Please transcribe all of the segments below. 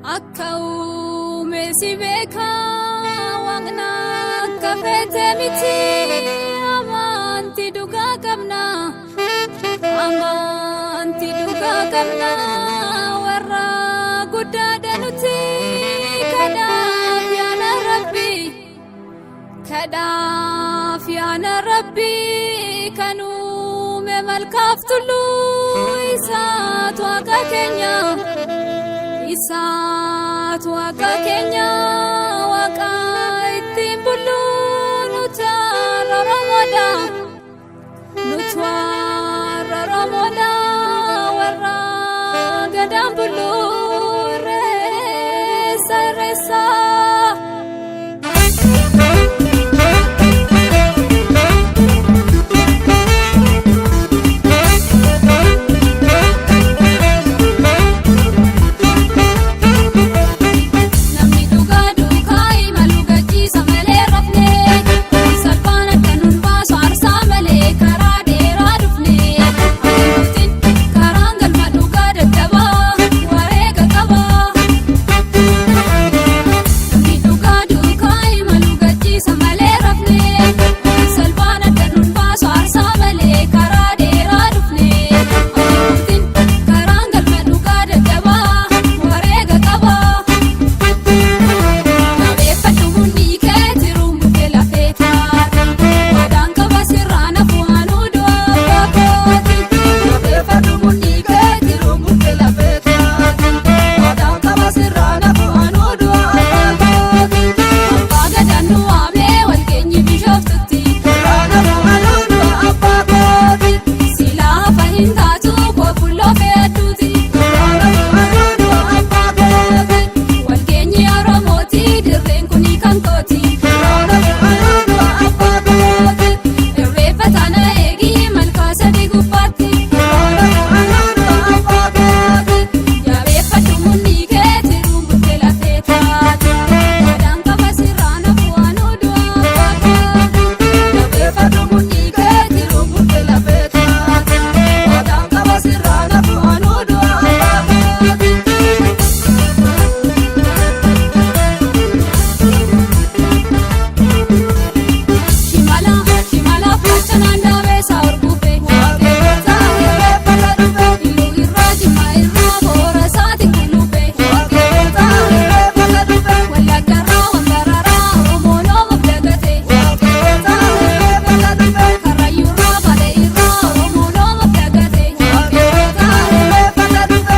Akka uume si beekaa waaqna akka feete miti amantii dhugaa qabna amantii dhugaa qabna warra guddaadha nuti kadhaaf yaana rabbi kadhaaf yaana rabbi kan uume malkaaf tulluu isaatu waaqa keenya. Isaatu waaqa keenya waaqa ittiin bullu nuti warra Oromoodha. Nuti warra Oromoodha warra gadaan bullu irreessa irreessa. Namni dhugaa duukaa imalu gachiisa malee rafne salphaan akka nun baasu aarsaa malee karaa dheeraa dhufne amantiin karaan galma dhugaa dadhabaa wareega qaba. Namni dhugaa duukaa imalu gachiisa malee rafne salphaan akka nun baasu aarsaa malee karaa dheeraa dhufne amantiin karaan galma dhugaa dadhabaa wareega qaba. Jabeeffadhu bunni keetiru murtee lafee taate waadaan qaba sirraa nafu anuu du'a abbaa kooti. Jabeeffadhu bunni keetiru murtee lafee taate waadaan qaba sirraa nafu anuu du'a abbaa kooti. Abbaa gadaan nu waamee walgeenyi bishooftutti Irraa nafu anuu du'a abbaa kooti. silaa hafa hin taatu koofulloo fe'adduuti. Irraa nafu anuu du'a abbaa kooti. Walgeenyi Oromooti dirreen kuni kan kooti. Irraa nafu anuu du'a abbaa kooti. Irreeffataan eegii malkaa sadii gubbaatti. Irraa nafu anuu du'a abbaa kooti. Jabeeffadhu munni keetiru murtee lafee taate waadaan qaba sirraa nafu anuu du'a abbaa kooti. Jabeeffadhu bunni keetiru murtee lafee taate waadaan qaba sirraa nafu anuu du'a abbaa kooti. Shimala shimala faachanaan daabeessa orguufe Waaqeffata irreeffata dhufe. Iluu irraa jimma irraa boora isaati kuluufe Waaqeffata irreeffata dhufe. Wallaggarraa wambararaa Oromoon oomuuf dagate Waaqeffata irreeffata dhufe. Karrayyuurraa balee irraa Oromoon oomuuf dagate Waaqeffata irreeffata dhufe.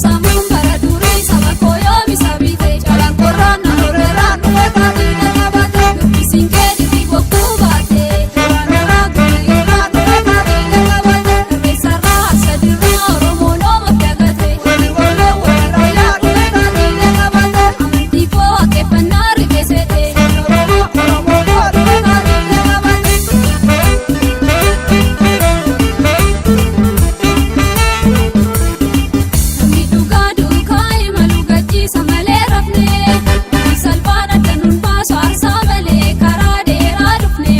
Samuun bara durii saba koo yoomisa biite Calanqoorraan naannoleerraan dhufe taatiina qabate. Dubbisiin kee dirrii bokkuu baate Waraanarraa gurri irraan dhufe taatiina qabate. Irreessarraa harsadirraa Oromoon oomuuf dagate Walli wallee walirraa dhufe taatiina qabate. Amantii koo waaqeffannaa rifeessite. Oromoo Oromoo dhufe taatiina qabate. Namni dhugaa duukaa imalu gachiisa malee rafne salphaan adda nun baasu aarsaa malee karaa dheeraa dhufne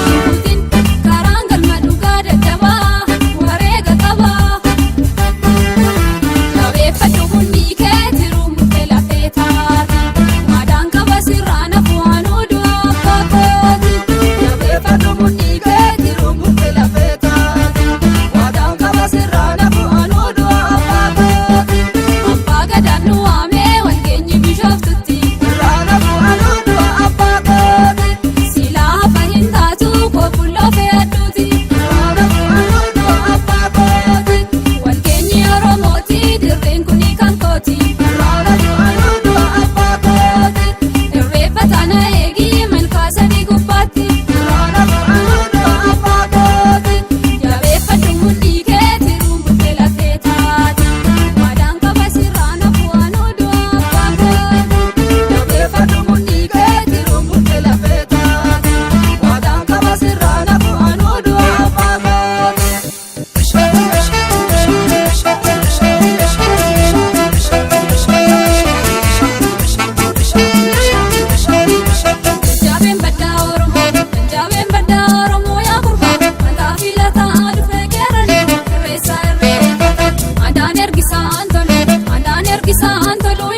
amantiin karaan galma dhugaa dadhabaa wareega qaba. Jabeeffadhu bunni keetiru murtee lafee taate waadaan qaba sirraa nafu anuu du'a abbaa kooti. Jabeeffadhu bunni keetiru murtee lafee taate waadaan qaba sirraa nafu anuu du'a abbaa kooti. Abbaa gadaan nu waamee walgeenyi bishooftutti. Irraa nafu anuu du'a abbaa kooti. Silaa hafa hin taatu koofulloo fe'adduuti. Irraa nafu anuu du'a abbaa kooti. Walgeenyi Oromooti dirreen kuni kan kooti. Irraa nafu anuu du'a abbaa kooti. Irreeffataan eegii malkaa sadii gubbaatti. Irraa nafu anuu du'a abbaa kooti. Jabeeffadhu mudhii keetiru murtee lafee taate. Waadaan qaba sirraa nafu anuu du'a abbaa kooti. Jabeeffadhu bunni keetiru murtee lafee taate waadaan qaba sirraa nafu anuu du'a abbaa kooti. Jaabeen baddaa Oromoo, jaabeen baddaa Oromoo yaa gurbaa, mataa filataa dhufee geerranii irreessa irreeffata. Adaan ergisaa an tolu, adaan ergisaa an tolu.